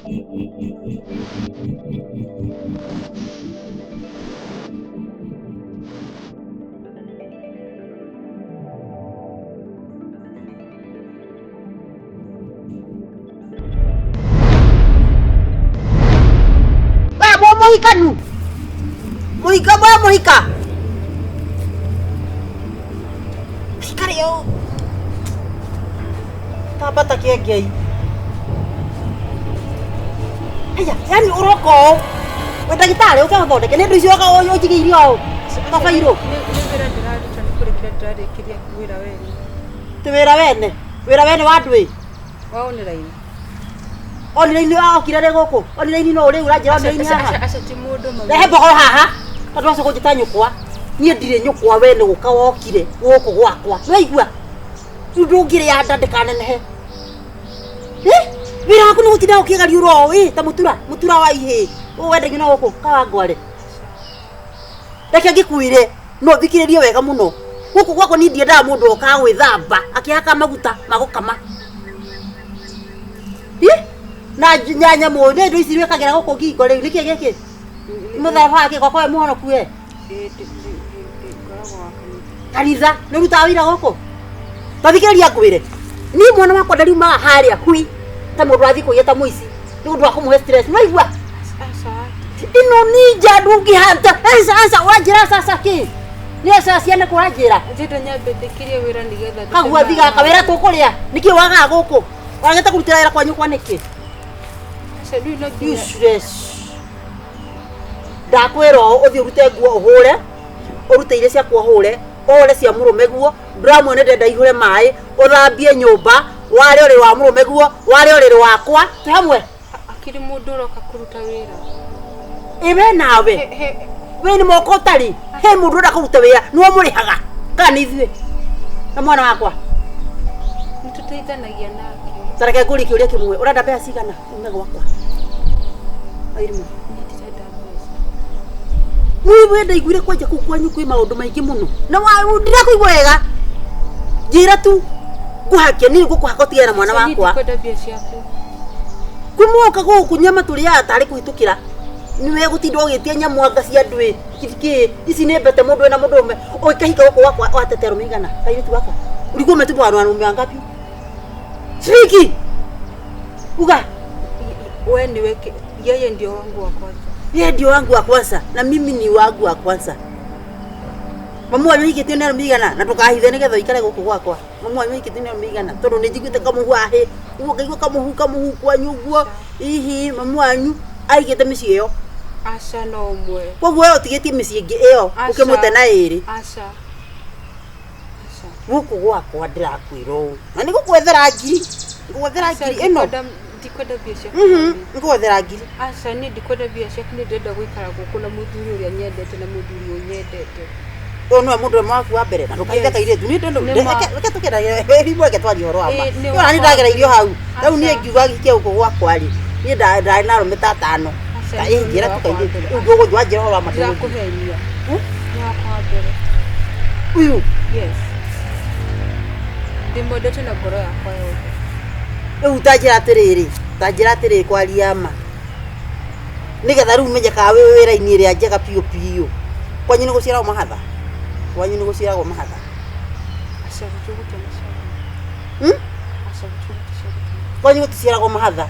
We mũhikanu mũhika we mũhika ikare ũũ tambata kĩengei. Aya, yani ũroka ũũ we ndagĩtarĩ ũke ũthondeke nĩ ũndũ icio ũka ũnjigĩire ũũ mabairũ. Nĩ wĩra ndĩraruta, nĩ kũrĩkia ndĩrarĩkĩria wĩra wene. Ti wĩra wene, wĩra wene wa andũ ĩ. Wa online. Online okire rĩ gũkũ? Online no rĩu ũranjĩra online haha? Aca ti mũndũ mami. Rehe mbogoro haha tondũ wacoka ũnjĩta nyũkwa. Niĩ ndirĩ nyũkwa we nĩ gũka wokire gũkũ gwakwa. Nĩwaigua? Rĩu ndũngĩrĩa nda ndĩkanenehe. Eh? Wĩra waku nĩ gũtinda ũkĩgariũra ũũ ĩ ta mũtura, mũtura wa ihĩĩ. Ũũ wendagio na gũkũ Kawangware. Reke ngĩkwĩre no thikĩrĩrie wega mũno. Gũkũ gwakwa niĩ ndiendaga mũndũ okaga gwĩthamba akĩhaka maguta ma gũkama. Ĩ? Na nyanya mũĩ nĩ indo ici wĩkagĩra gũkũ ngingo rĩu nĩkĩ gĩkĩ? Mũtharaba wa kĩ gwakwa we mũhonoku we? Ngoragwo wa kanitha. Kanitha nĩ ũrutaga wĩra gũkũ? Ta thikĩrĩria ngwĩre. Niĩ mwana wakwa ndariumaga harĩa hui ta mũndũ wathiĩ kũiya ta mũici nĩ ũndũ wa kũmũhe stress. Nĩ waigua? Aca. Ĩno ninja ndũngĩhata. Aca aca ũranjĩra aca aca kĩ? Nĩ aca ciana kũ ũranjĩra? Ndĩrenda nyambe ndĩkĩrie wĩra nĩgetha ndute Kagua thiga kawĩra tũkũrĩa. Nĩkĩ wagaga gũkũ? Wagĩte kũrutĩra wĩra kwa nyũkwa nĩkĩ? Aca rĩu no nginya. Useless. Ndakwĩra ũũ ũthiĩ ũrute nguo ũhũre, ũrute iria ciaku ũhũre, ũhũre cia mũrũme guo, ndũramwona nĩ ndĩrenda ihũre maĩ, ũthambie nyũmba, ware ũrĩrĩ wa mũrũme guo, ware ũrĩrĩ wakwa, twĩ hamwe? Akĩrĩ mũndũ ũroka kũruta wĩra. Ĩ we nawe, we nĩ moko ũtarĩ, he mũndũ ũrenda kũruta wĩra, nĩwe ũmũrĩhaga, kana nĩ ithuĩ? Na mwana wakwa? Nĩ tũteithanagia nake. Ta reke ngũrie kĩũria kĩmwe, ũrenda mbeca cigana ume gwakwa? Wairimũ. Niĩ ndirenda mbeca. Niĩ we ndaiguire kwanja kũu kwanyu kwĩ maũndũ maingĩ mũno. Na ndirakũigua wega. Njĩra tu ngũhake, niĩ ngũkũhaka ũtigane na mwana Niĩ wakwa. ndikwenda mbia ciaku. Kumwoka gũkũ nyama tũrĩaga tarĩ kũhĩtũkĩra. Nĩwe gũtinda ũgĩtia nyamũ anga cia andũ ĩ. Kĩ ici nĩ mbete mũndũ wĩna mũndũ ũmwe. Ũkahinga gũkũ gwakwa watete arũme igana. Kairĩtu gaka. Ulikuwa umetupa wanaume wangapi? Shriki. Uga. We niwe yeye ndio wangu wa kwanza. Yeye ndio wangu wa kwanza na mimi ni wangu wa kwanza. Mamu wanyu hikĩtio nĩ arũme igana na ndũkahithe nĩgetha ũikare gũkũ gwakwa. Mamu wanyu hikĩtio nĩ arũme igana tondũ nĩ njiguĩte kamũhu ahĩ. Ũguo ngaigua kamũhu kamũhu kwanyu ũguo hihi mamu wanyu aigĩte mĩciĩ ĩyo. Aca no ũmwe. Koguo we ũtigĩtie mĩciĩ ĩngĩ ĩyo ũkĩmũte na ĩrĩ. Aca. Gũkũ gwakwa ndĩrakwĩra ũũ na nĩ gũkwethera ngiri, ngũgwethera ngiri ĩno. Ndikwenda mbia ciaku. Ngũgwethera ngiri. Aca niĩ ndikwenda mbia ciaku, niĩ ndĩrenda gũikara gũkũ na mũthuri ũrĩa nyendete na mũthuri ũnyendete. Ũyũ nĩwe mũndũ ũmwe waku wa mbere na ndũkahithe kairĩtu. Niĩ reke tũkĩragie rimwe reke twarie ũhoro wa ma. Niĩ ona niĩ ndagereirio hau. Rĩu niĩ ngiuga gĩke gũkũ gwakwa rĩ, niĩ ndarĩ na arũme ta atano. Ta ĩ njĩra tu kairĩtu. Rĩu ndũgũthiĩ wanjĩra ũhoro wa ma ndũgũthiĩ. Ndirakũhenia. Nĩ wakwa wa mbere. Ũyũ? Yes. Ndĩmwendete na ngoro yakwa yothe. Rĩu ta njĩra atĩrĩrĩ, ta njĩra atĩrĩrĩ kwaria ma. Nĩgetha rĩu menye kana wĩ wĩra-inĩ ĩrĩa njega biũ biũ. Kwanyu nĩ gũciaragwo mahatha? Kwanyu nĩ gũciaragwo mahatha? Aca gwitũ gũtianaciarwo. Aca gwitũ gũticiaragwo. Kwanyu gũticiaragwo mahatha?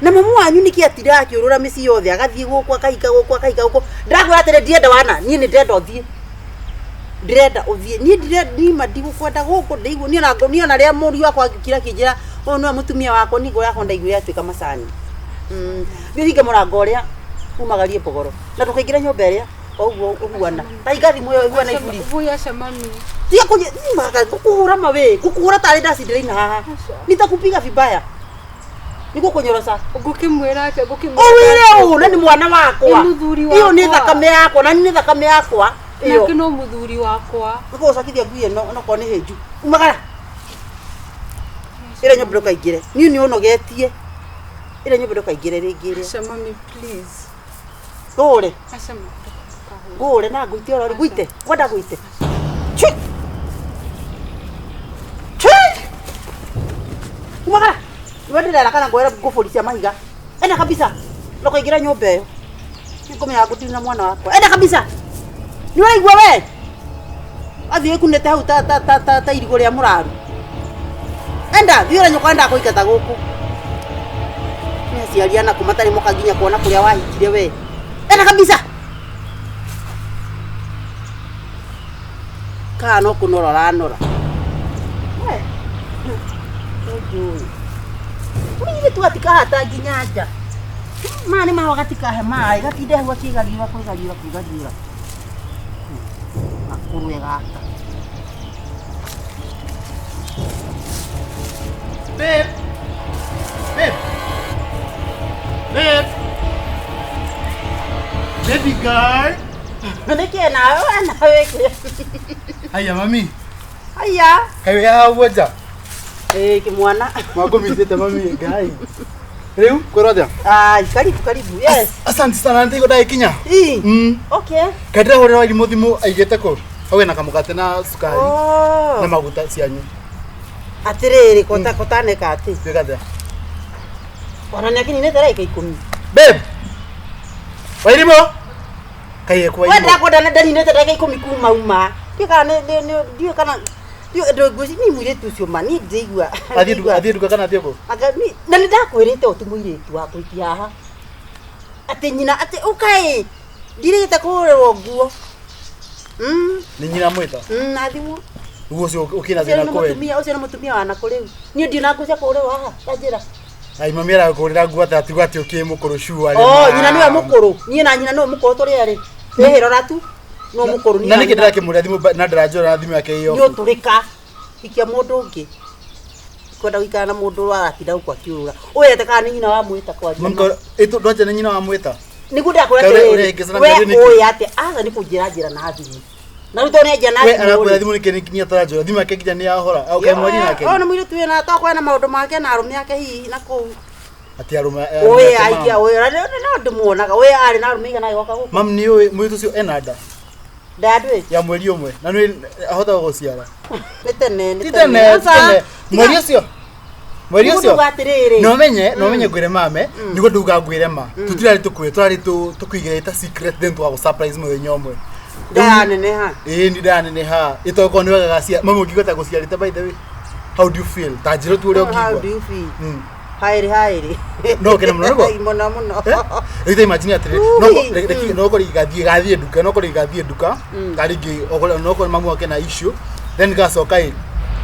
Na mamu wanyu nĩkĩ atindaga akĩũrũra mĩciĩ yothe agathiĩ gũkũ akahika gũkũ akahika gũkũ. Ndĩrakwĩra atĩrĩ ndirenda wana, niĩ nĩ ndĩrenda ũthiĩ. Ndĩrenda ũthiĩ. Niĩ ndirenda niĩ ma ndigũkwenda gũkũ ndĩigua niĩ ona niĩ ona rĩrĩa mũriũ wakwa angĩũkire akĩnjĩra ũyũ nĩwe mũtumia wakwa niĩ ngoro yakwa ndaiguire yatuĩka macani. Thiĩ ũhinge mũrango ũrĩa umagarie mbogoro na ndũkaingĩre nyũmba ĩrĩa o ũguo ũhuana. Ta hinga thimũ ĩyo ĩhuana iburi. Voi aca mami. Tiga kũnyi ngũkũhũra ma wĩ, ngũkũhũra tarĩ ndacindĩra haha. Nitakupiga vibaya. Nĩngũkũnyoroca. Ngũkĩmwĩra atĩa? Ngũkĩmwĩra Ũwĩre ũũ na nĩ mwana wakwa. Nĩ mũthuri Ĩyo nĩ wakwa. thakame yakwa na nĩ thakame yakwa. Ĩyo. Nake no mũthuri wakwa. Nĩngũgũcakithia ngui ĩno onokorwo nĩ hĩnju. Umagara. Ĩrĩa nyũmba ndũkaingĩre. Niĩ nĩ ũnogetie. Ĩrĩa nyũmba ndũkaingĩre rĩngĩ ĩrĩa. Aca mami please. Ngũhũre. Aca mami ndũkahũre. Ngũhũre na ngũite oro ngũite. Ngwenda ngũite. Chui. Chui. Umagara. Niwe ndĩrera kana ngwere ngũbũri cia mahiga. Enda kabisa. Ndũkaingĩra nyũmba ĩyo. Nĩngũmenya ngũtirĩ na mwana wakwa. Enda kabisa. Nĩ ũraigua we? Athiĩ ĩkunĩte hau ta ta ta ta ta irigũ rĩa mũraru. Enda, thiĩ ũrĩa nyũkwa endaga kũingata gũkũ. Nĩ aciari anakũ matarĩ moka nginya kuona kũrĩa wahikire we. Enda kabisa. Kana no kũnora ũranora. We, nĩnjũĩ. Mũirĩtu gatikahata nginya nja. Maya nĩ mahũa gatikahe maĩ, gatinde hau gakĩgariũra kwĩgariũra kwĩgariũra. Gakũrwe gaka. Babe. Babe. Babe. Baby girl. Nĩkĩ nawe we nawe kĩ? Haya mami. Haya. Kaĩ haha ũguo nja? Ĩĩ kĩmwana. Mwakũmithĩte mami Ngai. Rĩu kwĩrwo atĩa? Ai, karibu karibu. Yes. Asante sana nĩndigwo ndagĩkinya. Ii. Mm. Okay. Kaĩ ndĩrahũrĩra Wairimũ thimũ aigĩte kũ? Hau ena kamũgate na cukari Oh. na maguta cianyu. Atĩrĩrĩ kota kotaneka atĩ. Gwĩka atĩa? Ona nĩ akinyinĩte ndagĩka ikũmi. Babe. Wairimũ. Kaĩ ekũ We Wairimũ? ndakwenda ndaninĩte ndagĩka ikũmi kuma uma. Ndiũĩ kana nĩ nĩ nĩ ndiũĩ kana ndiũĩ ndũngwĩci ni mũirĩtu ũcio ma niĩ ndĩigua. Athiĩ nduka athiĩ nduka kana athiĩ kũ? Anga ni na nĩ ndakwĩrĩte ũti mũirĩtu wa kũikia haha. Atĩ nyina atĩ ũkaĩ ndirĩte kũgũrĩrwo nguo. Mm, Nĩ nyina mwĩta. na thimũ. Ũguo ũcio ũkĩna Ũcio thĩna nĩ kũwe. mũtumia ũcio nĩ mũtumia wa nakũ rĩu. Niĩ ndirĩ na nguo cia kũgũrĩrwo haha ta njĩra. Ai mami arakũgũrĩra nguo atĩa atigo atĩ ũkĩ mũkũrũ sure. Oh, nyina nĩwe mũkũrũ. Niĩ na nyina nĩwe mũkũrũ tũrĩ erĩ. Twĩhĩrora tu. No mũkũrũ niĩ Na nĩkĩ nyina. ndĩrakĩmũrĩa thimũ na ndĩranjũra na thimũ yake ĩyo. Nĩ ũtũrĩka. Hikia mũndũ ũngĩ. Kwenda gũikara na mũndũ aratinda gũkũ akĩũrũra. Ũyũ ete kana nĩ nyina wa mwĩta kwaria. Mami ko ndwanja nĩ nyina wa mwĩta. Nĩguo ndakwĩra Kaũrĩa- atĩrĩrĩ, ũrĩa ĩngĩcana we mĩario nĩkĩ? ũĩ atĩ aca nĩ kũnjĩra njĩra na thimũ. Na rĩu tondũ nĩ anjĩra na We thimũ arakwĩra rĩ. thimũ nĩkĩ nĩ ataranjũra thimũ yake nginya nĩ yahora. Au kaĩ mwari nake. Ũyũ nĩ mũirĩtu wĩna tokorwo ena maũndũ make na arũme ake hihi na kũu. Atĩ arũme. Ũyũ aikia ũyũ na no ndĩmuonaga ũyũ arĩ na arũme igana agĩgoka gũkũ. Mam nĩ ũĩ mũirĩtu ũcio ena nda Ndandũĩ. ya mweri ũmwe na nĩ ahota gũciara. Nĩ tene nĩ Ti tene, ti Aca, tene. Mweri ũcio. Mweri ũcio. Nĩguo atĩrĩrĩ. No menye, no menye ngwĩre mame, nĩguo ndauga ngwĩre ma. Tũtirarĩ tũkwĩre, tũrarĩ tũkũigĩrĩte ta secret then tũgagũ surprise mũthenya ũmwe. Ndayaneneha. Ĩĩ nĩ ndaneneha. Ĩtokorwo nĩ wega gacia. Mami ũngĩigua gũciarĩte by the way. How do you feel? Ta njĩra tu ũrĩa How do ũngĩigua. you feel? Mm. Haĩrĩ haĩrĩ. No ũkene mũno nĩguo? Mũno mũno. Rĩu ta imagine atĩrĩ, Ui, no no korwo gathiĩ gathiĩ nduka, no korwo gathiĩ nduka, ka rĩngĩ okorwo no korwo mamu wake na issue, then gacoka ĩ,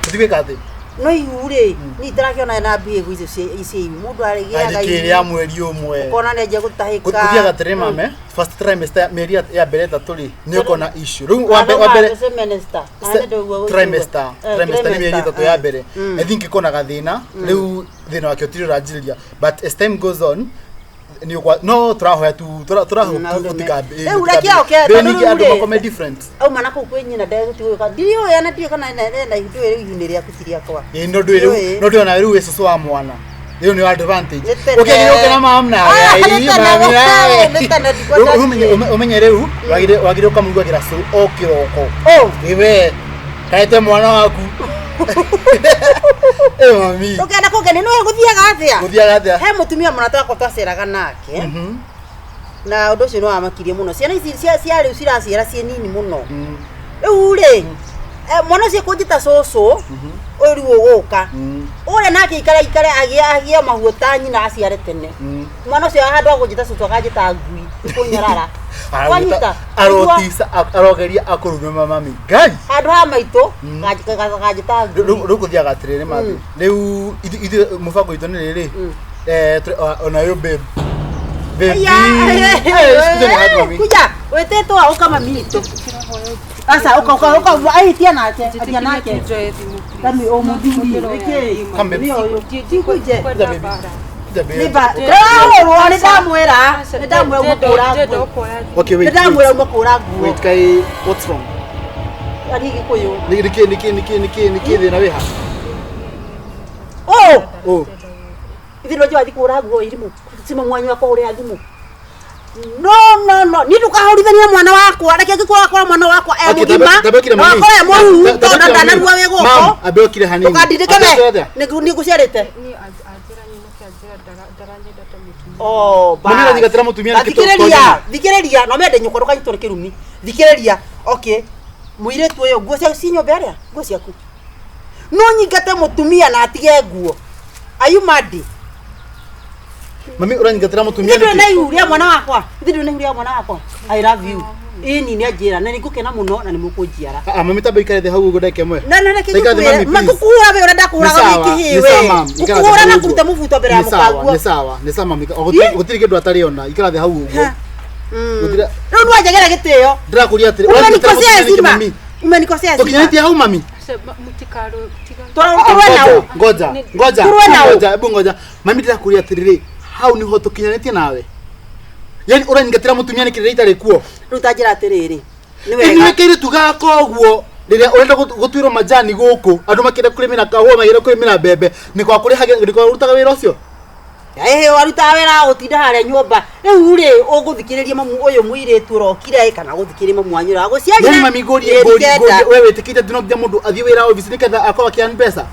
tũthiĩ gwĩka atĩ? No ihu rĩ, niĩ itarakĩona na mbia icio cia ihu. Mũndũ arĩgĩaga Arĩ kĩrĩa mweri ũmwe. Ũkona nĩ anjia gũtahĩka. Gũthiaga atĩrĩ mame, first trimester mĩeri ya mbere ĩtatũ rĩ, nĩ ũkona issue. Rĩu wa mbere wa mbere trimester trimester nĩ mĩeri ĩtatũ ya mbere. I think ĩkona gathĩna, rĩu thĩna wake ũtirĩ ũranjĩrĩria, but as time goes on nĩ ũkwa no tũrahoya tu tũrahoya tu ũtikambe Rĩu reke oke, tondũ ningĩ rĩu andũ rĩ- makome different. Auma na kũu kwĩ nyina ndegũtigũka. Ndiũĩ ona ndiũĩ kana ena ihu ndũĩ rĩu ihu nĩ rĩaku ti rĩakwa. Ĩĩ no ndũĩ rĩu Ndiũĩ. no ndũĩ ona rĩu wĩ cũcũ wa mwana. Rĩu nĩ advantage. Nĩ tene. Ũkĩagĩrĩire ũke na mam nawe. Ah, nĩ Ii, tene, mami nawe. nĩ tene, ndikwenda Rĩu ũmenye- athiĩ. ũmenye rĩu wagĩrĩire wagĩrĩire ũkamũrugagĩra cũrũ o kĩroko. Oh, Ĩwe kaete mwana waku. Ĩ mami. ndũkenda kũngenia nĩwe gũthiaga atĩa? Gũthiaga atĩa? He mũtumia mũrata wakwa twaceraga nake. Mhm. Na ũndũ ũcio nĩ wamakirie mũno. Ciana ici cia cia rĩu ciraciara ciĩ nini mũno. Mm. Rĩu rĩ, mwana ũcio kũnjĩta cũcũ, ũyũ rĩu ũgũka. Mm. Ũrĩa nake ikare ikare agĩe agĩe mahuo ta nyina aciare tene. Mm. Mwana ũcio handũ ha kũnjĩta cũcũ akanjĩta ngui, kũnyarara. Wanyita? Arotisa arogeria akũrume mami. Ngai. Handũ ha maitũ, kanjĩta ngui. Rĩu gũthiaga atĩrĩrĩ mathi. Rĩu ithuĩ mũbango witũ nĩ rĩrĩ. Eh ona ũyũ babe. Baby. Aya, Eh, sikiza ni hadi mami. kuja wĩtĩtwo ũka mami witũ. Aca ũka ũka ũka ahitia nake, atia nake. Njoe thimũ, please. Tami o mũthuri, nĩkĩ? Come, babe. Nĩ ũyũ. Tikuje. Kuja baby. Kuja baby. Nĩ ba. Ndĩrahũrwo nĩ ndamwĩra. Nĩ ndamwĩra uma kũhũra Ndĩrenda nguo. ũkoya thimũ. Okay, Nĩ wait. ndamwĩra Wait, uma kũhũra nguo. wait kai what's wrong? Ari Gĩkũyũ. Nĩ nĩkĩ nĩkĩ nĩkĩ nĩkĩ nĩkĩ thĩna wĩ ha? Oh! Oh. Ithuĩ nĩ wathiĩ kũhũra nguo irimũ. Cima mwanyu wakwa ũrĩa thimũ. No no no, niĩ ndũkahũrithania mwana wakwa. Reke angĩkorwo akora mwana wakwa e Okay, mũgima. tambe okire Na mami. wakora e mũruru Tambe tondũ okire ndanarua mami. wĩ gũkũ. Mam, ambe okire hanini. Ndũkandindĩke Ambe we. okire atĩa? Nĩ ngũciarĩte. Niĩ anjĩra nyinũke anjĩra ndaranyenda ta mũtumia. Oh, Mami ũranyingatĩra mũtumia nĩkĩ Thikĩrĩria, thikĩrĩria, no mende nyũkwa ndũkanyitwo nĩ kĩrumi. Thikĩrĩria, okay. Mũirĩtu ũyũ nguo ciaku ci nyũmba ĩrĩa? Nguo ciaku. No nyingate mũtumia na atige nguo. Are you mad? Mami ũranyingatĩra mũtumia Ithe ndũrĩ na nĩkĩ? ihu rĩa mwana wakwa. Ithe ndũrĩ na ihu rĩa mwana wakwa. I love you. Ĩni nĩ anjĩra na nĩ ngũkena mũno na nĩ mũkũnjiara. Ah, mami tamba ikare thĩ hau ũguo ndagĩka ĩmwe. Na na reke Ikara thĩ, ngũkwĩre, mami, ma please. ngũkũhũra we ũrĩa ndakũhũraga Nĩ sawa, wĩ kĩhĩĩ nĩ we. sawa, ma'am. Ikara thĩ Ngũkũhũra hau na ũguo. kũruta mũbuto mbere ya Nĩ sawa, mũkaguo. nĩ sawa, nĩ sawa mami. O, Ĩ? Gũtirĩ kĩndũ atarĩ ona. Ikara thĩ hau ũguo. Ha. Mm. Gũtirĩ- Rĩu nĩwanjagĩra gĩtĩo. Ndĩrakũria atĩrĩ, ũranyingatĩra Umenikosea mũtumia nĩkĩ, heshima. mami? Umenikosea heshima. Tũkinyanĩtie hau mami? Aca, mũtikarũe, tiga. Tũrũe na ũ? Ngoja, ngoja, Tũrũe na ũ? ngoja, hebu ngoja. Mami ndĩrakũria atĩrĩrĩ, hau nĩho tũkinyanĩtie nawe. Yaani ũranyingatĩra mũtumia nĩkĩ rĩrĩa itarĩ kuo? Rĩu ta njĩra atĩrĩrĩ. Nĩ Ĩni wega. wĩ kairĩtu gaka ũguo rĩrĩa ũrenda gũtuĩrwo majani gũkũ andũ makĩenda kũrĩmĩra kahũa makĩenda kũrĩmĩra mbembe nĩ kwa kũrĩhagĩra nĩ kwa ũrutaga wĩra ũcio. Ĩhĩ warutaga wĩra wa gũtinda harĩa nyũmba. Rĩu rĩ ũgũthikĩrĩria mamu ũyũ mũirĩtu ũrokire kana gũthikĩrĩria mamu wanyu ũrĩa wagũciarire. Yaani mami ngũrie Mĩeri ngũrie kenda. ngũrie we wĩtĩkĩte atĩ no nginya mũndũ athiĩ wĩra obici nĩgetha akorwo akĩearn mbeca.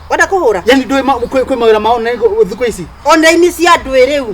Wenda kũhũra? Yaani ndũĩ kwĩ mawĩra ma online thikũ ici. Online cia andũ ĩ rĩu.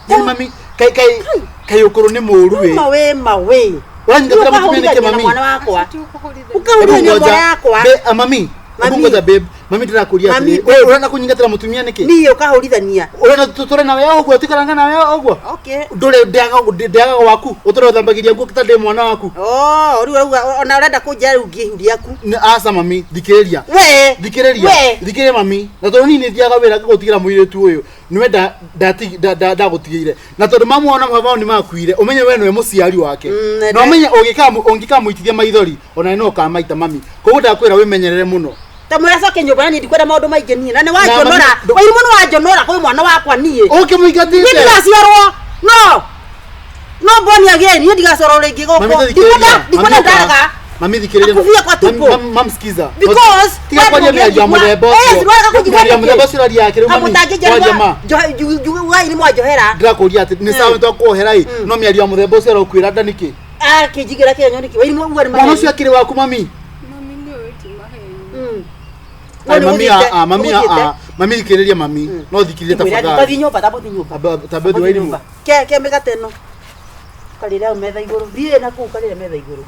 Yaani mami kai kai kai ũkũrũ nĩ mũũru wĩ. Mawe mawe. Ũranyingatĩra mũtumia nĩkĩ Ũkahũrithania na mami? mwana wakwa. Aca, tigũkũhũrithania. Ũkahũrithania Hebu mwana ngoja. yakwa. Mami, hebu Mami. ngoja babe. Mami ndĩrakũria Mami, atĩrĩ, babe. we ũrenda kũnyingatĩra mũtumia nĩkĩ? Niĩ ũkahũrithania. Ũrenda tũtũre nawe ũguo tũikaranga nawe ũguo? Okay. Ndũrĩ ndĩagaga waku ũtũre ũthambagĩria nguo ta ndĩ mwana waku. Oh, rĩu ũrauga ona ũrenda kũnjĩra rĩu ngĩe ihu rĩaku. Nĩ aca mami, thikĩrĩria. We. Thikĩrĩria. We. Thikĩrĩria mami. Na tondũ niĩ nĩ thiaga wĩra ngagũtigĩra mũirĩtu ũyũ, nĩwe ndagũtigĩire. Na tondũ mamu wao na baba wao nĩ makuire, ũmenye we nĩwe mũciari wake. Mm, Na ũmenye ũngĩkamũitithia maithori, ona no ũkamaita mami. Koguo ndakwĩra wĩmenyerere mũno. Ta mwĩra coke nyũmba na niĩ ndikwenda maũndũ maingĩ niĩ na nĩ Na wanjonora. mami, Wairimũ nĩ wanjonora kwĩ mwana wakwa niĩ. Niĩ Ũkĩmũingatĩte. ndigaciarwo. No. No born again, niĩ ndigaciarwo rĩngĩ Mami gũkũ. thikĩrĩria. Ndikwenda ndikwenda Mami ũka. ndaraga. Mami thikĩrĩria. Akuvia kwa tupo. Mam sikiza. Because tiga kwaria mĩario ya mũthemba Eh, ũcio. siwaka kũnjigua Mĩario ya nĩkĩ? mũthemba ũcio ũraria yake rĩu mami. Kwaria ma. Kamũtangĩnjariwa nĩ mwanjohera. Ndĩrakũria atĩ nĩ sawa nĩtwakuohera ĩ no mĩario ya mũthemba ũcio ũrakwĩra nda nĩkĩ? Akĩnjigĩra kĩenyo nĩkĩ? Wairimũ uga nĩ Mwana maheni. ũcio akĩrĩ waku mami. Mami nĩ ũĩ ti maheni. Mm. Ai, No, mami nĩũgũthiĩte- a mami nĩũgũthiĩte. a mami thikĩrĩria mami no thikĩrĩrie Ngwĩra tafadhali. tathiĩ nyũmba tamba ũthiĩ nyũmba. Tamba ũthiĩ Wairimũ. Nyũmba. Ke ke mĩgate ĩno. Ũkarĩre hau metha igũrũ. Thiĩ na kũu ũkarĩre metha igũrũ.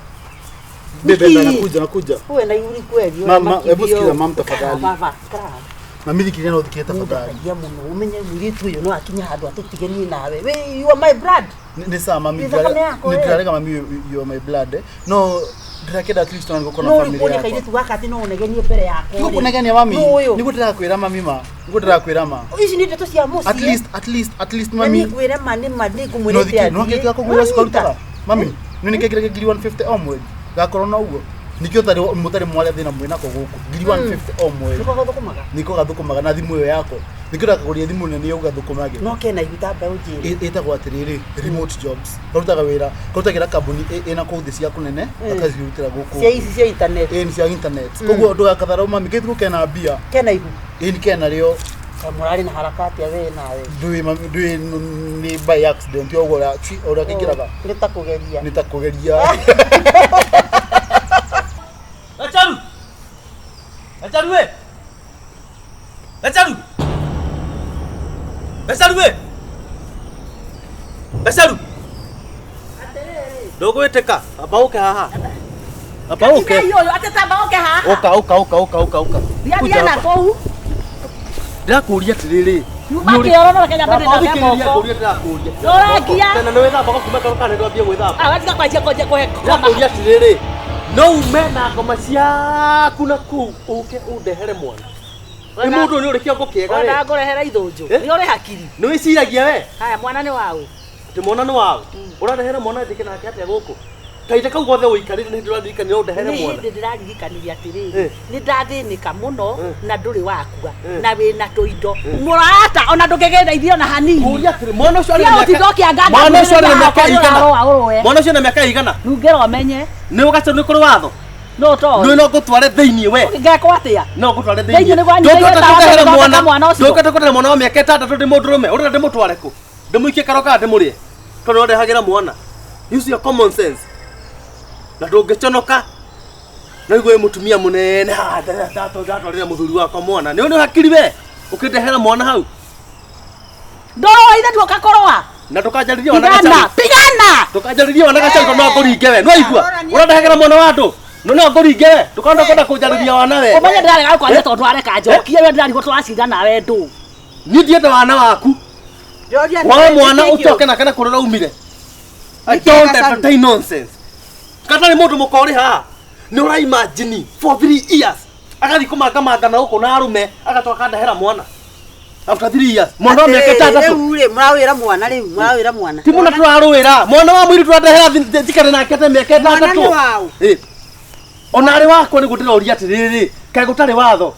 Bebe Nĩkĩ? nakuja nakuja. Uwe na ihuri kweli. Mama, hebu sikiza mam tafadhali. Baba, ikara haha. Mami thikĩrĩria no thikĩrĩrie tafadhali. Nĩndakagia mũno ũmenye mũirĩtu ũyũ no akinye handũ atũtige niĩ nawe. We, you are my blood. Nĩ sawa mami Nĩ thakame yakwa, nĩ we. ndĩrarega mami you are my blood eh. No ndĩrakĩenda at least ona nĩgũkorwo na No family ũrĩ yakwa. kairĩtu gaka atĩ no ũnegenie mbere yakwa. Nĩguo kũnegenia mami. Nũ ũyũ? Nĩguo ndĩrakwĩra mami ma. Nĩguo ndĩrakwĩra ma. Ici nĩ ndeto cia mũciĩ. At least at least at least Na mami. niĩ ngwĩre ma nĩ ma nĩ No ngũmwĩrĩte thikĩ no athiĩ. kĩrĩa kũgũra cikarutaga. Mami, Mm. nĩ nĩkĩkĩra ngiri 150 o mweri. Gakorwo na ũguo. Nikĩo ũtarĩ mũtarĩ mwaria thĩna mwĩnako gũkũ. Ngiri 150 o mweri. Nĩko gathũkũmaga. Niko gathũkũmaga na thimũ ĩyo yako. Nikĩo ndakagũria thimũ nene ũgathũkũmage. No kena ihu ta mbeũ njĩrĩ. Ĩtagwo atĩrĩrĩ remote jobs. Karutaga wĩra, karutagĩra kambuni ĩna kũu thĩ cia kũnene, akacirutĩra gũkũ. Cia ici cia internet. Ĩĩ nĩ cia internet. Koguo ndũgakatharau mami, gĩthukũ kena mbia. Kena ihu. Ĩĩ nĩ kena rĩo. Kaĩ mũrarĩ na harakati a we nawe. Ndũĩ mami, ndũĩ nĩ by accident ũguo ũrĩa ũrĩa kĩingĩraga. Nĩ ta kũgeria. Nĩ ta kũgeria. Gacharu! Gacharu we! Gacharu! Gacharu we! Gacharu! Ndũgwĩtĩka, amba ũke haha. Amba ũke. Ũyũ atĩ tamba ũke haha. Ũka ũka ũka ũka ũka ũka. Thiĩ Kuja thiĩ na hapa. kũu. Ndĩrakũria atĩrĩrĩ. Nyumba kĩoro no reke nyambe ndĩthambe Thikĩrĩria moko. ngũrie ndĩrakũria. Ndũrangia. Tena nĩ wĩthambaga kuma karo kana nĩ ndwambie gwĩthamba. Ah, watiga kwanjia kwanjia kũhe koma. Ndĩrakũria atĩrĩrĩ. No ume na ngoma ciaku na kũu ũke ũndehere mwana. Nĩ mũndũ ũyũ nĩ ũrĩ kĩongo kĩega we. Ona ngũrehera ithũnjũ. Eh? Nĩ ũrĩ hakiri. Nĩ wĩciragia we. Haya mwana nĩ waũ. Atĩ mwana nĩ waũ. Ũrandehera mwana njĩke nake atĩa gũkũ? Kahinda kau gothe ũikarĩte nĩ hĩndĩ ũraririkanire ũndehere Nĩ mwana. hĩndĩ ndĩraririkanire atĩrĩrĩ Eh. nĩ ndathĩnĩka mũno Eh. na ndũrĩ wakua Eh. na wĩna tũindo mũrata ona ndũngĩgĩndeithia ona hanini. Kũria atĩrĩ mwana ũcio arĩ na Tiga mĩaka gũtinda ũkĩanganga mwana ũcio arĩ na mĩaka ũrarũa igana. ũrũe. Mwana ũcio na mĩaka igana. Nungĩra ũmenye Nĩ ũgaca nĩ kũrĩ watho. no toĩ. Nĩ no ngũtware thĩinĩ we. Ngekwo atĩa? No ngũtware Thĩinĩ thĩinĩ. nĩ gwanyu Ndũngĩhota tawa kũndehere tũthondeka mwana. mwana ũcio. Ndũngĩhota kũndehere mwana wa mĩaka ĩtandatũ ndĩ mũndũrũme. Ũrenda ndĩmũtware kũ? Ndĩmũikie karo kana ndĩmũrĩe? Tondũ ũrandehagĩra mwana. Use your common sense. Na ndũngĩconoka. No igue mũtumia mũnene haha ndatwarĩra mũthuri wakwa mwana. Nĩ ũrĩ hakiri we? Ũkĩndehera mwana hau. Ndũrũa ithe nduoka kũrũa. Na ndũkanjarĩrie wana Pigana, gacau. pigana. Ndũkanjarĩrie wana gacau tondũ no ngũringe we. Nĩwaigua? Ũrandehagĩra mwana wa andũ. No no ngũringe we. Ndũkanda kwenda kũnjarĩria wana we. Ũmenye ndĩrarega kwaria tondũ areka njokie we ndĩrarigwo tũracinda nawe ndũ. Niĩ ndienda wana waku. Ndĩroria Wa nĩ- mwana nĩ kĩĩ ũcoke nake na kũrĩa ũraumire. I Nĩkĩĩ don't Gacaru? entertain nonsense. Katarĩ mũndũ mũkorĩ haha. Nĩ ũra imagine for 3 years. Agathiĩ kũmangamanga na gũkũ na arũme agatoka akandehera mwana. After 3 years. Mwana wa mĩaka Atĩrĩrĩ, ĩtandatũ. rĩu rĩ mũrawĩra mwana rĩu mũrawĩra mwana Ti mũna tũrarũĩra. Mwana wa mũirĩtu ũrandehera njikare nake te mĩaka Mwana ĩtandatũ. nĩ waũ? Ĩ. Ona arĩ wakwa nĩguo ndĩroria atĩrĩrĩ, kaĩ gũtarĩ watho.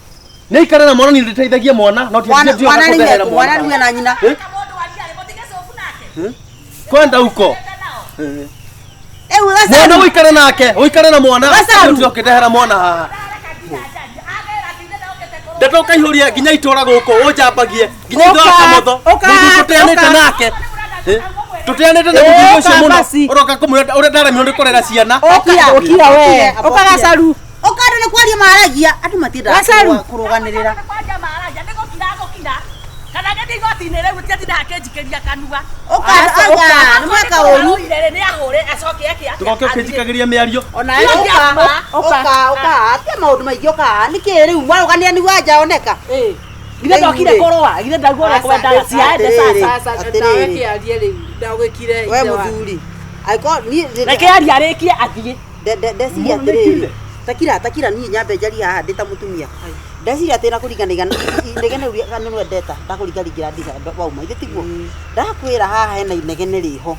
Nĩ aikare na mwana niĩ ndĩteithagie mwana no ti mwana ndioka mwana nĩ kũndehera mwana mwana. rĩu ena nyina Ĩ? Kwenda huko. rĩu Mwana Gacaru ũikare nake, ũikare na mwana. Gacaru. Ndio ũkĩndehera mwana haha. Ndeto ũkaihũria nginya itũra gũkũ ũnjambagie nginya itũra Ũka, kamotho ũka, mũthuri tũteanĩte ũka. nake Ĩ? tũteanĩte na mũthuri ũcio Ũka mũno basi. ũroka kũmwĩra ũrĩa ndaremirwo nĩ kũrera ciana Ũka Ũkira we. Ũka Gacaru ũka andũ nĩ kwaria maragia andũ matiendaga Gacaru. kũrũganĩrĩra Kana ngĩthiĩ igoti-inĩ rĩu gũtiatinda akĩnjikĩria kanua. Ũka anga nĩ mweka ũru ndũgoke ũkĩnjikagĩria mĩario ona ũka ũka ũka atia maũndũ maingĩ ũka nĩkĩ rĩu mwarũganĩra nĩguo anja oneka Githĩ ndokire kũrũa, githĩ ndaigua ũrĩa kwendaga ciaende Atĩrĩrĩ. sasa. Sasa nawe kĩarie rĩu ndagwĩkire we ithe wa- mũthuri angĩkorwo niĩ Reke arie arĩkie athiĩ. ndeciria Mũndũ nĩ atĩrĩrĩ kire. takira takira niĩ nyambe njarie haha ndĩ ta mũtumia ndeciria atĩ na kũringana igana inegene ũrĩa nĩ rwendeta ndakũringaringĩra ndica wauma ithe tiguo ndakwĩra haha hena inegene rĩho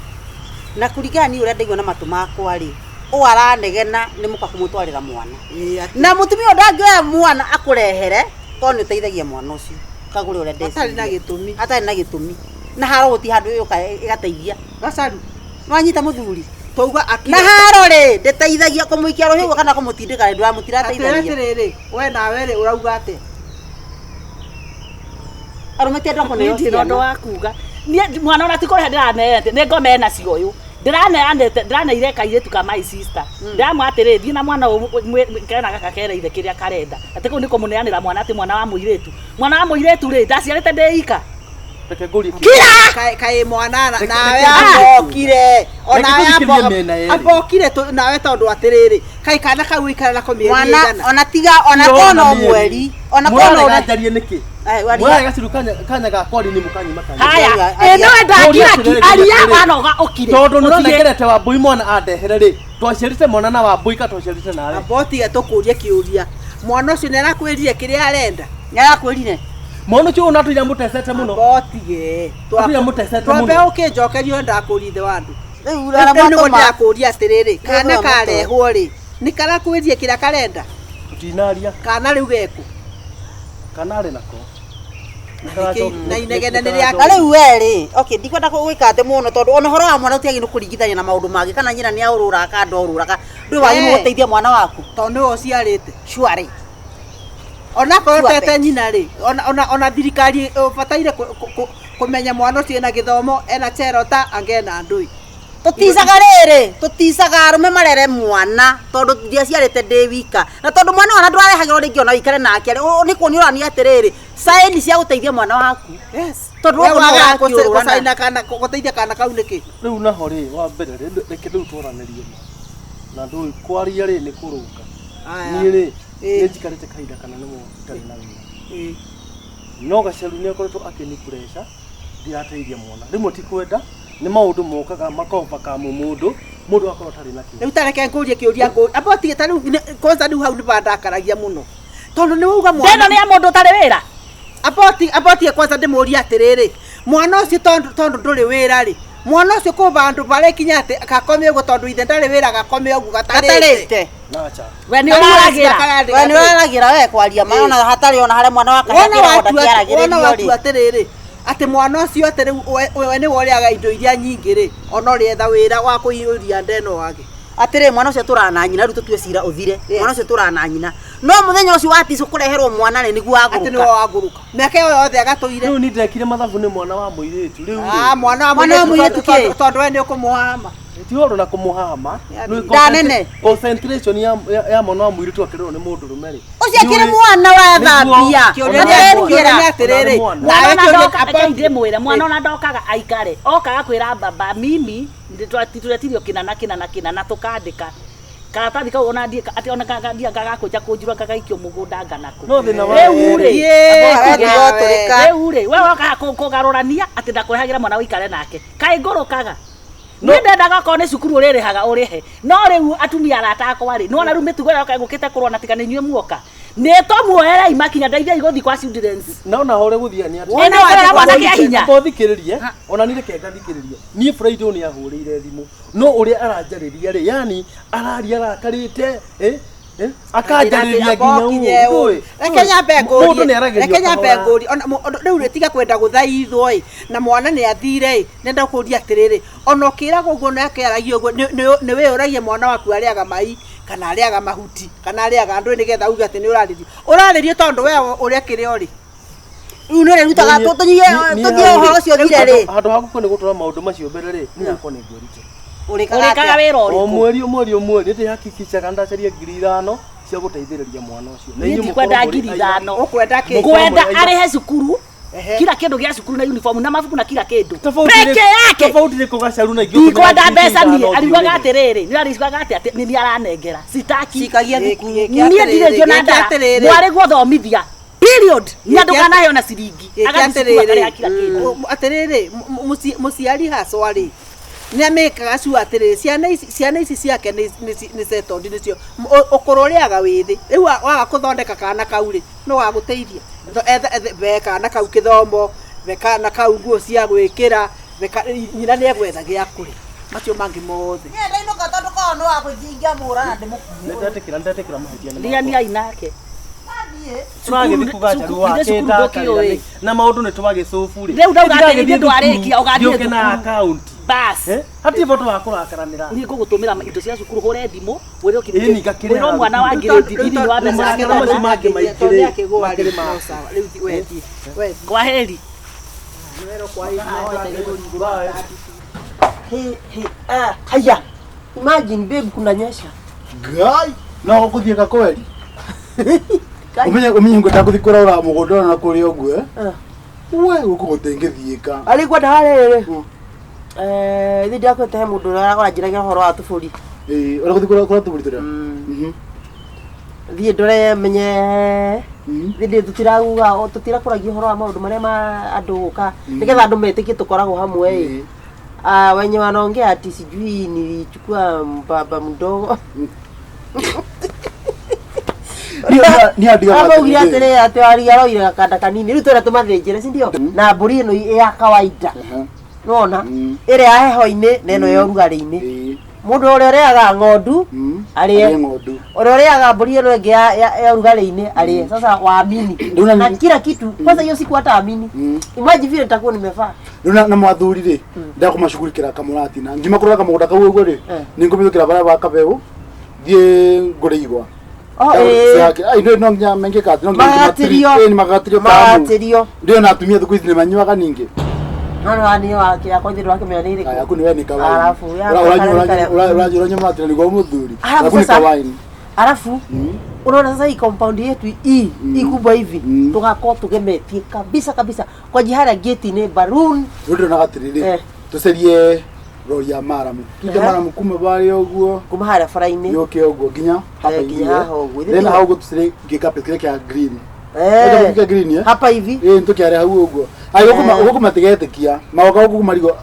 na kũringana niĩ ũrĩa ndaigua na matũ makwa rĩ ũũ aranegena nĩ mũka kũmũtwarĩra mwana na mũtumia ũyũ ndangĩoya mwana akũrehere tondũ nĩ ũteithagia mwana ũcio kagũre ũrĩa ndeciria Hatarĩ na gĩtũmi. hatarĩ na gĩtũmi na haro gũtirĩ handũ yũka ĩgateithia Gacaru nwanyita mũthuri twauga na akira haro rĩ ndĩteithagia kũmũikia rũhĩ ũguo kana kũmũtindĩka rĩ atĩrĩ ndũramũtirateithagia atĩrĩrĩ we nawe rĩ ũrauga atĩa arũme ti andũ a kũneo Niĩ ndirĩ na ũndũ ciana wa kuga. Niĩ mwana ona ti kũrehe ndĩraneete, nĩ ngoma ena cio ũyũ. Ndĩraneanĩte, ndĩraneire kairĩtu ka my sister. Ndĩramwĩra atĩrĩ, thiĩ na mwana ũyũ kena gaka kere ithe kĩrĩa karenda. Atĩ kũu nĩ kũmũneanĩra mwana atĩ mwana wa mũirĩtu. Mwana wa mũirĩtu rĩ, ndaciarĩte ndĩ ika. reke ngũrie kĩũria. Kira! Kaĩ mwana Reke- nawe reke- ambokire onawe Reke tũthikĩrĩrie mĩena yerĩ. ambokire nawe tondũ atĩrĩrĩ kaĩ kana kau ũikara nako mĩeri mwana ĩigana ona tiga ona Ndĩrona kono mĩeri. mweri ona kono Mũrarega njarie nĩkĩ Ai, waria. mũrarega ciru kanya ga kwaria nĩ mũkanyima kanya Haya, Aria. ĩ nĩwe ndakira ki, Ngũria atĩrĩrĩ, aria atĩrĩrĩ. wanoga ũkire. tondũ Ũtige. nĩũranengerete wambui mwana andehere rĩ twaciarĩte mwana na wambui ka twaciarĩte nawe ambotige tũkũrie kĩũria mwana ũcio nĩ arakwĩrire kĩrĩa arenda nĩarakwĩrire mwana ũcio ũnatũira mũtecete mũno ambotige Atũira mũtecete twambe mũno ũkĩnjokerio ndakũria ithe wa andũ rĩu rĩu nĩguo aramwatũma ndĩrakũria atĩrĩrĩ kana Rĩu karehwo rĩ nĩ karakwĩrire kĩrĩa karenda tũtinaria kana rĩu geku kana arĩ nako na inegene nĩ rĩa na rĩu we rĩ okay ndikwenda gwĩka atĩ mũno tondũ ona ũhoro wa mwana ũtiagĩrĩirwo nĩ kũringithania na maũndũ mangĩ kana nyina nĩ aũrũraga kana ndorũraga ndũĩ wagĩrĩirwo Eh. gũteithia mwana waku tondũ nĩwe ũciarĩte sure onakorwo Sure tete bet. nyina rĩ ona thirikari ũbataire kũmenya mwana ũcio ena gĩthomo ena cherota angena ndũi tũticaga rĩrĩ tũticaga arũme marere mwana tondũ ndiaciarĩte ndĩ wika na tondũ mwana ona ndwarehagĩrwo rĩngĩ ona ũikare nake rĩ, nĩ kuonio ũrania atĩrĩrĩ saini cia gũteithia mwana waku yes Tondũ We ũguo no wagaga ũrakĩũrũra na- gũcaina kana gũteithia kana kau nĩkĩ rĩu naho rĩ wa mbere rĩ reke rĩu twaranĩrie ma na ndũĩ kwaria rĩ nĩ kũrũnga niĩ rĩ Ĩ. nĩ njikarĩte kahinda kanene mũno itarĩ na wĩra Ĩ. no gacaru nĩ akoretwo akĩni pressure ndirateithia mwana rĩmwe ti kwenda nĩ maũndũ mokaga makombakamu mũndũ mũndũ akorwo atarĩ na kĩndũ rĩu tareke ngũrie kĩũria ngũ amba ũtige ta rĩu kwanza rĩu hau nĩ bandakaragia mũno tondũ nĩ wauga Ndeno mwana nĩ ya mũndũ ũtarĩ wĩra. amba ũtige kwanza ndĩmũrie atĩrĩrĩ mwana ũcio tondũ tondũ ndũrĩ wĩra rĩ mwana ũcio kũ vandũ barĩkinya atĩ gakome ũguo tondũ ithe ndarĩ wĩra gakome ũguo gatarĩte gatarĩte nacha We nĩ ũraragĩra. we nĩ ũraragĩra we kwaria ma ona hatarĩ ona harĩa mwana waka wona watua wona kĩaragĩrĩrio watua rĩ atĩrĩrĩ atĩ mwana ũcio atĩ rĩu we nĩwe ũrĩaga indo iria nyingĩ rĩ ona ũrĩetha wĩra wa kũiyũria ndeno wage atĩrĩ mwana ũcio tũraga na nyina rĩu tũtue cira ũthire Yes. mwana ũcio tũraga na nyina no mũthenya ũcio waticwo kũreherwo mwana rĩ nĩguo atĩ nĩwe agũrũka wagũrũka mĩaka ĩyo yothe agatũire rĩu ni ndekire mathabu nĩ mwana wa mũirĩtu rĩu Ah, rĩ mwana wa Mwana wa mũirĩtu mũirĩtu kĩ? tondũ we nĩ ũkũmũhama Ti ũhoro na kũmũhama. Nĩ Ndanene. Concentration ya mwana wa mũirĩtu akĩrerwo nĩ mũndũrũme rĩ. Ũcio akĩrĩ mwana wa thambia. Kĩũria nĩ atĩrĩrĩ, Mwana. Mwana nawe ona kĩũria ndoka reke ndĩmwĩre mwana ona ndokaga aikare okaga kwĩra baba mimi tũretirio kĩna na kĩna na kĩna na tũkandĩka karatathi kau ona ndiĩ atĩ ona ndia gagakũnja kũnjirwo gagaikio mũgũnda nganakũ No thĩna wa rĩu rĩ Yee, rĩu rĩ we wokaga kũgarũrania atĩ ndakũrehagĩra mwana ũikare nake kaĩ ngũrũkaga niĩ ndendaga okorwo nĩ cukuru ũrĩrĩhaga ũrĩhe no rĩu atumia arata akwa rĩ nĩwona rĩu mĩtugo ĩrĩa yoka ĩgũkĩte kũrwo tiga nĩ inyuĩ muoka nĩ tũmuoerei makinya ndeithiai gũthiĩ kwa children's Na ona hore gũthiĩ nĩ atĩ. Ĩno ũrera mwana kĩa hinya. Amba ũthikĩrĩrie, ona niĩ reke ngathikĩrĩrie. Niĩ Friday nĩ ahũrĩire thimũ. No ũrĩa aranjarĩria rĩ, yani araria arakarĩte, eh? Eh? Akanjarĩria nginya ũũ. Reke nyambe Mũndũ ngũrie, nĩ aragĩrio reke nyambe kahora. ngũrie, ona rĩu rĩ tiga kwenda gũthaithwo ĩ, na mwana nĩ athire ĩ, nenda kũria atĩrĩrĩ, ona ũkĩragwo ũguo na akĩaragia ũguo, nĩ wĩyũragia mwana waku arĩaga mai, kana arĩaga mahuti, kana arĩaga ndũĩ nĩgetha uge atĩ nĩ ũrarĩrio. Ũrarĩrio tondũ we ũrĩa kĩrĩa ũrĩ. Rĩu nĩ ũrĩrutaga tũthiĩ ũhoro ũcio ũthire rĩ. Handũ ha gũkũ nĩ gũtwara maũndũ macio mbere rĩ, niĩ hakwa nĩ ngwĩrute. Ũrĩkaga ũrĩkaga atĩa? wĩra O ũrĩkũ mweri o mweri o mweri nĩ hakikishaga ndacaria 5,000 cia gũteithĩrĩria mwana ũcio. Na niĩ inyuĩ ndikwenda mũkorwo mũrĩ ngiri aira. ithano Ũkwenda kĩ? ngwenda Mũkorwo mũrĩ aira. arĩhe cukuru Ehe. kila kĩndũ gĩa cukuru na uniform na mabuku na kila kĩndũ Tofauti peke nĩ- yake Tofauti nĩ kũgacaru na ingĩ ndikwenda ũtũmĩra ngiri mbeca niĩ ithano ariugaga ũthiĩ ũrĩhe. atĩrĩrĩ nĩ ariugaga atĩ atĩ nĩ niĩ aranengera sitaki Cikagia thukuru. niĩ ndirĩ ngiona ndara mwarĩ guothomithia period na ndũkanaheo na ciringi agathiĩ cukuru akarĩha kila kĩndũ Atĩrĩrĩ, mũciari hacwa rĩ, nĩ amĩkaga cua atĩrĩrĩ, ciana ici ciake nĩ settled nĩcio, ũkũrũ ũrĩaga wĩthĩ, rĩu waga kũthondeka kana kau rĩ, no gagũteithia. Be kana kau kĩthomo, be kana kau nguo cia gwĩkĩra, nyina nĩ egwetha gĩa kũrĩa, macio mangĩ mothe. Niĩ ndainũka tondũ korwo nĩ wa kũingĩ ingĩamũra na ndĩmũkuue. Nĩndetĩkĩra mahĩtia nĩ makwa. riganiai nake Tũragĩthiĩ kũgacaru Cukuru- wake cukuru ndakarĩra ndũkĩũĩ. nĩ- na maũndũ nĩ twagĩcũbu rĩ. Rĩu ndauga atĩ Ndiragĩthiĩ ithuĩ ndwarĩkia, thukuru, ũgathiĩ ndiũke na thukuru. akaunti. bas Eh? Hatirĩ bata wa kũrakaranĩra. niĩ ngũgũtũmĩra indo cia cukuru hũre thimũ wĩre Ĩĩ, ni ngakĩrĩha wĩre mwana wa thukuru. ngirĩndi thiri wa mbeca Marakara cia macio gĩthomo. mangĩ maingĩ Tondũ rĩ, nĩakĩgũa rĩ, makĩrĩ ma- no sawa, rĩu wethiĩ, wethiĩ. kwa heri He, he, ah, haya. Imagine babe kunanyesha. Ngai no gũthiĩ gakweri umenye umenye ngwenda gũthiĩ kũraura mũgũnda ona kũrĩa ũguo eh? We gũkũ gũtingĩthiĩka. Arĩ ngwenda harĩ rĩ. Eh, ithe ndakwete he mũndũ ũrĩa ũranjĩragia ũhoro wa tũbũri. Ĩĩ, ũrĩa gũthiĩ kũra tũbũri tũrĩa. Thiĩ ndore menye thĩndĩ tũtirauga tũtirakũragia ũhoro wa maũndũ marĩa ma andũ gũka nĩgetha andũ metĩkie tũkoragwo hamwe ĩ. Ah, wenye wanaongea ati sijui nilichukua mbaba mdogo. Niĩ andigaga Amaugire atĩrĩrĩ. atĩrĩ atĩ waria aroire gakanda kanini rĩu twenda tũmathĩnjĩre si ndio na mbũri ĩno ĩ ya kawaida nona ĩrĩa ya heho-inĩ na ĩno ya ũrugarĩ-inĩ Ĩĩ. mũndũ ũrĩa ũrĩaga ng'ondu arĩe Arĩe ng'ondu. ũrĩa ũrĩaga mbũri ĩno ĩngĩ ya ũrugarĩ-inĩ arĩe sasa waamini Rĩu na- na kila kitu kwanza hiyo siku hata amini imagine vile nitakuwa nimevaa Rĩu na mwathuri rĩ ndakũmacugurikĩra kamũratina ngima kũrora kamũgũnda kau ũguo rĩ Eh. nĩ ngũmĩthũkĩra barĩa ba kabeu thiĩ ngũre igwa Oh, ĩĩ. Ai, no nginya mengĩka atĩ no nginya Magatĩrio. ĩĩ, nĩ magatĩrio kamu. Magatĩrio. Ndio na atumia thikũ ici nĩ manyuaga ningĩ. No nĩ niĩ wake yakwa ithe ndwakĩmenya nĩ Aya, ĩrĩkũ. yaku nĩ we nĩ kawaini. Alafu, yakwa Uranyua mũratina nĩguo mũthuri. Alafu Yaku nĩ sasa- kawaini. Alafu unaona sasa hii compound yetu hii hii kubwa hivi tugakorwo tugemetie kabisa kabisa kwa jihara gate ni balloon Rĩu ndĩronaga atĩrĩrĩ Eh. tũcarie rori ya maramu tute Ehe. maramu kuma barĩa ũguo kuma harĩa bara-inĩ yũke ũguo nginya hapa Eh, nginya hivi, eh. haha ũguo. Then hau ũguo tũcarie gĩkapet kĩrĩa kĩa green. Eh. Nĩkĩo kĩa green eh? hapa hivi Ĩĩ nĩtũkĩare hau ũguo. Ai gũkũ Eh. gũkũ matigetĩkia magoka gũkũ marigo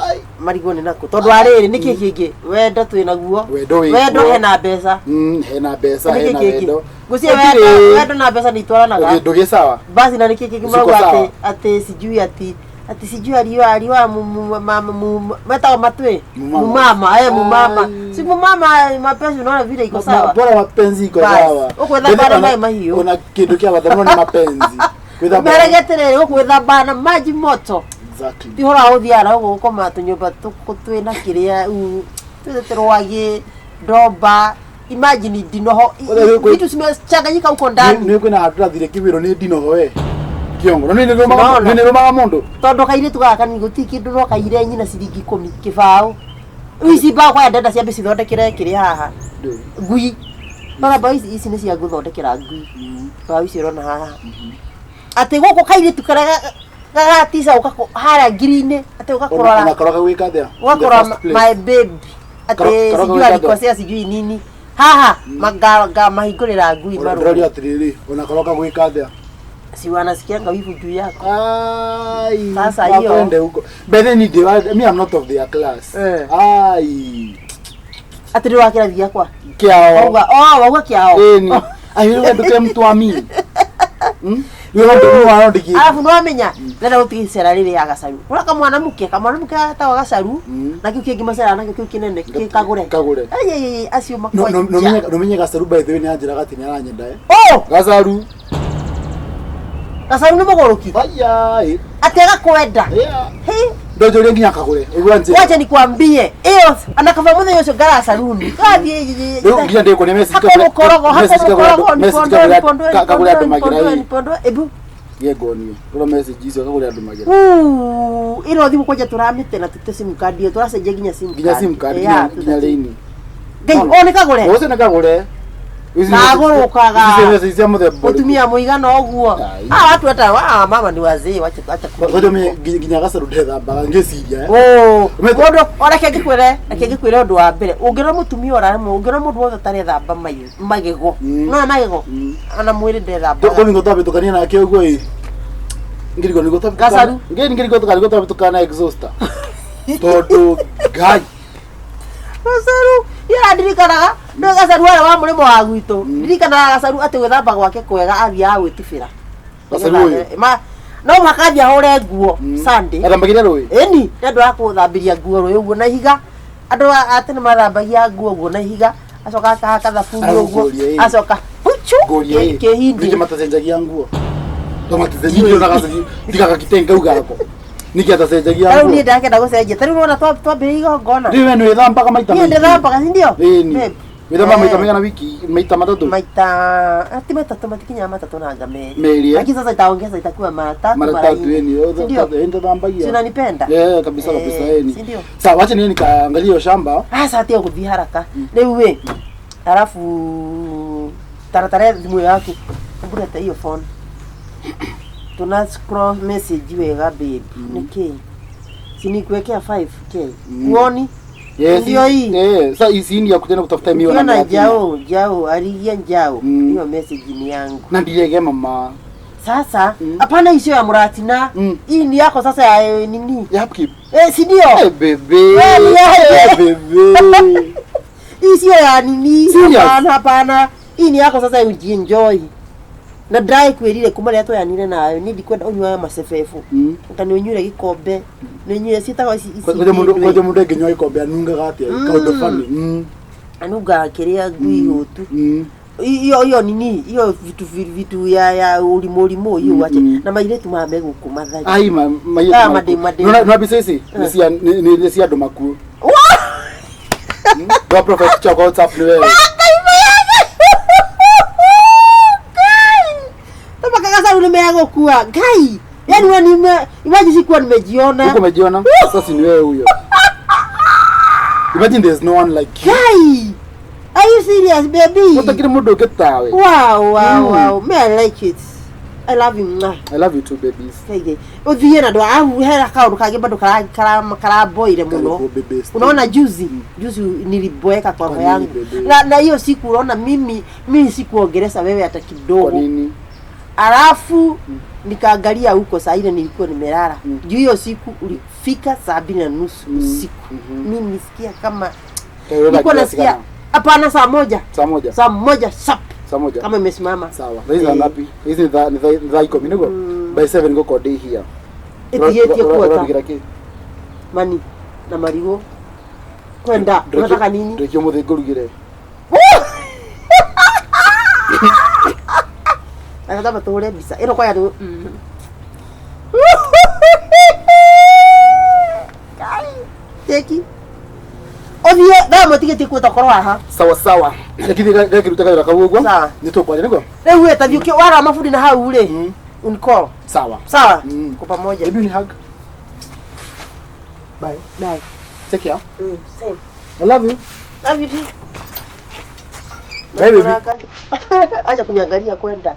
ai marigwo nĩ nako tondũ arĩrĩ nĩkĩ kĩngĩ wendo twĩ naguo Wendo wĩ wendo kuo. hena mbeca Hena mbeca Nĩkĩ hena kĩngĩ wendo. ngũcie Gũtirĩ- wendo wendo na mbeca nĩ itwaranaga Ndũgĩ sawa. basi na nĩkĩ kĩngĩ Ziko marauga sawa. atĩ atĩ sijui ati ati sijui aliwa aliwa metagwo matwi Mumama. mumama eh mumama si mumama mapenzi unaona vile iko sawa Bora mapenzi iko Basi. sawa. Ũkwetha Then mbara maĩ mahiũ. Ona kĩndũ kĩa bata mũno nĩ mapenzi. Gwĩthamba- merege atĩrĩrĩ ũgwĩthamba na maji moto Exactly. ti ũhoro wa gũthiaga na gũkũ gũkoma tũnyũmba twĩna kĩrĩa twĩte rwagĩ ndomba imagine ndinoho Ũrĩa gwĩ- vitu zimechanganyika huko ndani Nĩ kwĩna handũ ndathire kĩwĩrwo nĩ ndinoho we. Kĩongo. Na nĩ Unaona? nĩrũmaga mũndũ. tondũ kairĩtu gaka kanini gũtirĩ kĩndũ no kaire nyina ciringi ikũmi kĩbaũ Rĩu ici mbaũ kwaya ndenda ciambe cithondekere kĩrĩa haha. Ndũ. Ngui. Mara mbaũ ici ici nĩ cia gũthondekera ngui. Mbaũ ici ũrona haha. Atĩ gũkũ kairĩtu karĩa gagatica ũka harĩa ngiri-inĩ atĩ ũka kũrora Ona karoka gwĩka atĩa? In the ũgakora first place. my baby atĩ Karoka sijui gwĩka atĩa? alikosea sijui nini haha ngamahingũrĩra ngui Ona marũrũ ndĩroria atĩrĩrĩ, ona karoka gwĩka atĩa? si wanasikianga wivu juu yako. Ai, Sasa hiyo- wakwende huko. By then me I'm not of their class. Eh. Ai. Atĩ nĩ wa kĩrathi gĩakwa Kiao. wauga oh wauga kĩao. Ĩni. Ai wewe nduke mtu wa mimi. Hmm? Wewe ndio mwana ndiki. Arabu nĩwamenya ndĩrenda gũtiga icera rĩrĩ ya gacaru ũrĩa kamwana mũke kamwana mũke gatagwo gacaru Mm. na kĩu kĩngĩ maceraga nakĩo kĩu kĩnene kĩ kagũre. Kagũre. Ai, ai, ai, acio No no makwanja. no menye gacaru by the way ni anjĩraga atĩ nĩ aranyenda eh. Oh, Gacaru. gacaru nĩ mũgũrũki Aya. atĩ agakwenda. Yeah. Hĩ, Ndonjorie nginya kagũre. Ũguo anjĩra. wacha nikwambie iyo anakaba muthenya ucio ngara saruni gathiĩ Rĩu nginya ndĩkuonia message hako kagũre- mũkorogo hako message kagũre mũkorogo andũ- message nipondoe kagũre nipondoe kagũre andũ nipondoe magira nipondoe ĩ. nipondoe ebu Ngie nguonie. Rora message icio kagũre andũ magira. Uu, ĩno thimũ kwanja tũramĩte na tũte sim card ĩyo tũracenjia nginya sim Nginya sim card Yeah, nginya nginya Ngai raini. o nĩ kagũre Ũcio nĩ kagũre. Kagũrũkaga. Ici message cia mũthemba ũrĩkũ? mũtumia mũigana ũguo. Ai. Ah, watu hata ah, mama ni wazee wacha wacha Ngoja mimi nginya gacaru ndethambaga ngĩciria eh. Oh, Ũmete- mũndũ o reke ngĩkwĩre reke ngĩkwĩre ũndũ wa mbere ũngĩona mũtumia ũraremwo ũngĩona mũndũ wothe ũtarethamba magego Mm. nona magego Mm. ona mwĩrĩ ndethambaga Kũningo twabĩtũkania nake ũguo ĩ. Ngiriko nĩguo twabĩtũkana. Gacaru. Ngiri ngiriko tũkarigwo twabĩtũkana na exhauster. Tondũ Ngai. gacaru iyo ndirikanaga nĩ gacaru arĩa wa mũrĩmo wa gwitũ ndirikanaga gacaru atĩ gwĩthamba gwake kwega athiaga gwĩtubĩra Gacaru ũyũ? No mũhaka athiĩ ahũre nguo Sunday. Athambagĩria rũĩ. Ĩni nĩ andũ a kũthambĩria nguo rũĩ ũguo na ihiga andũ a tene mathambagia nguo ũguo na ihiga acoka akahaka thabuni ũguo Aragũkũria, ĩ. acoka huchu Ngũria ĩ. kĩhindi. Ningĩ matacenjagia nguo. To maticenjagia na gacaru tiga gakitenge kau gako. Nĩkĩ atacenjagia Tarĩu nguo? niĩ ndakenda gũcenjia tarĩu nĩwona twambĩrĩria igongona. Rĩu we nĩwĩthambaga maita Niĩ maingĩ. ndĩthambaga si ndio? Ĩni. Babe. Wĩthambaga maita Eh. maigana wiki maita matatũ. Maita ti matatũ matikinyaga matatũ nanga merĩ. Merĩ, eh? Lakini sasa itaongeza itakuwa mara tatu Mara mara tatu nne. ĩni. Si ndio? Ĩni ndathambagia. Si unanipenda? Eh, kabisa kabisa Eh, ĩni. si ndio? Sawa, wacha niende nikaangalie hiyo shamba. Sasa tia gũthiĩ haraka rĩu ĩ arabu taratara thimũ ĩyo yaku mbũrete hiyo phone tuna scroll message wega babe nĩkĩ sinikuwekea 5k huoni? Yes. Ndio hii. Eh, sasa hii ni ya kutenda kutafuta miwa na ukiona mratina. njao njao arigia njao Mm. hiyo message ni yangu Na ndirege mama. sasa hapana isio ya mratina Mm. hii ni yako sasa ya nini Ya upkeep. eh si ndio Eh, bebe. Wewe ni aje? Eh, bebe. Hii sio ya nini Serious? hapana hapana hii ni yako sasa ujienjoy na ndai kwirire kuma rĩrĩa twayanire nawe niĩ ndikwenda ũnyuaga macebebu Mm. anga nĩ ũnyuire gĩkombe nĩ ũnyuire ciĩtagwo ici ici Ngoja mundu ingĩ ngoja mundu angĩnyua gĩkombe anungaga atĩa? Kaũndũ funny. Mm. anungaga kĩrĩa ngui hũtu Mm. hiyo hiyo nini hiyo vitu vitu ya ũrimũ ũrimũ hiyo wache na mairĩtu maya megũkũ mathari Ai ma ma Ah, madem, madem. No mbica ici nĩ cia nĩ cia andũ makuũ. Ndwa profile picture kwa WhatsApp nĩ wewe. Tabaka gacaru nĩ megũkua ngai yani we nime imagine sikuwa nimejiona Huko umejiona? Sasa ni wewe huyo. Imagine there's no one like you. Guy, are you serious, baby? Utakiri mundu ũngĩ tawe. Wow, wow, Mm. wow. Me, I like it. I love you. Mwah. I love you too babies. Kaige. Ũthiĩ na ndwa au hera kaũndũ kangĩ bado karaboire mũno. Karibu baby. Unaona juzi, juzi niliboeka kwa Kwa roho nini, yangu. baby? Na hiyo siku unaona mimi sikuongelesha wewe hata Kwa kidogo. nini? Alafu nikaangalia huko saa ile nilikuwa nimelala. Juu hiyo siku ulifika 7:30 usiku. Mimi nisikia kama Kayo nilikuwa nasikia hapana, saa 1. Saa 1. Saa 1 sharp Saa 1. kama imesimama. Sawa. Thaa hizi ngapi? Hizi ni thaa 10 niguo? By 7 ngũkorwo ndĩ here. Ĩtigĩtie kuota Ũrarugira kĩ? mani na marigũ kwenda unataka nini? Ndrekio mũthĩ ngũrugĩre. Nataka tũhũre mbica ĩno kwaya tu. Ngai, teki ũthiĩ thaa ĩmwe tigĩtie kuota ũkorwo haha. Sawa sawa. Reke reke kawĩra kau ũguo. Sawa. Nĩ tũkwaria nĩguo? Rĩu ĩ tathiĩ wara mabundi na hau rĩ unicall. Sawa. Sawa Mm. kwa pamoja. Baby ni hug. Bye. Bye. Take care. Same. I love you. Love you too. Bye, baby. Acha kuniangalia kwenda.